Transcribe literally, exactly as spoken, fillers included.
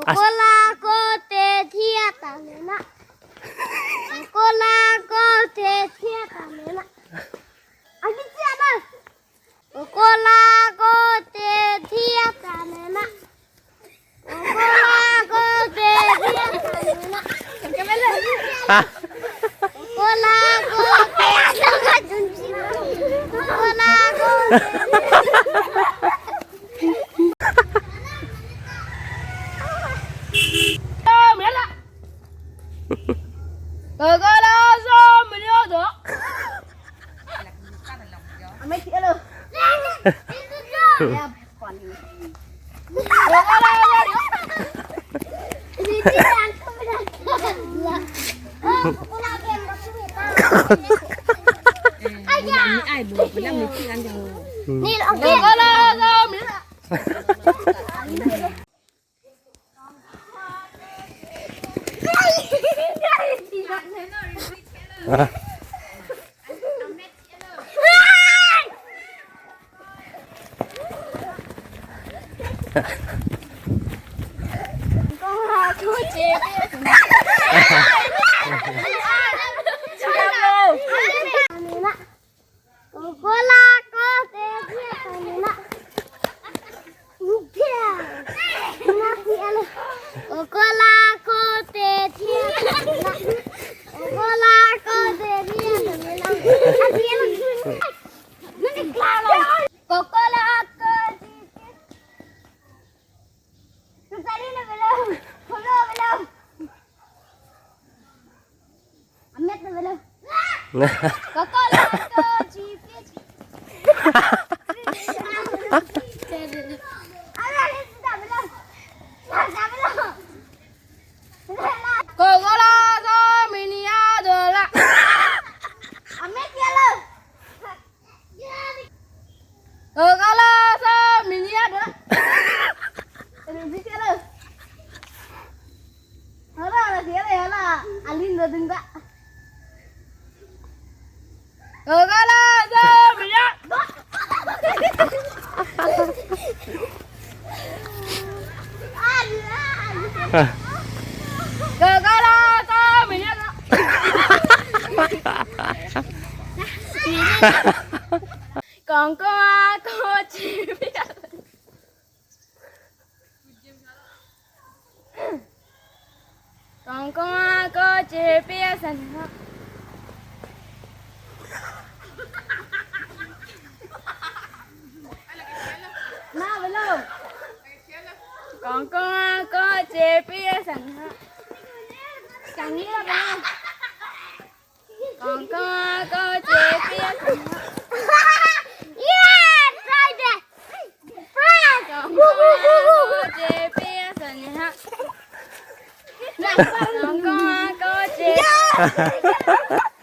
Kola kote thia ta mena. Kola kote thia ta mena. Agi thia na. Kola kote thia ta mena. Kola kote thia ta mena. Ah. Kola kote. Kola kote. Kokola so mene do. Ame ti alo. Kokola so. Ai, bu, pernah mesti kan dia. Kokola so mene. Kokola kote thia ta mena. Kokola kote thia ta mena. Kokola kote thia ta mena. Kokola kote. Amet na belo. Kokola ko chipi. Kokola so mene do la. Amet ya lo. Kokola so mene do la. Ini bisa lo. Hala, hala, dia le, hala. Alin do dun ba. Kokola so mene. Kokola so mene. Kongkong ako chipi. Kongkong ako chipi asan ho. Na, belum. Kongkong ako chipi asan ho. Kangni belum. Kongkong ako chipi asan ho. Yeah, try that. Try. Kongkong ako chipi asan ho. Kongkong ako chipi. Yeah.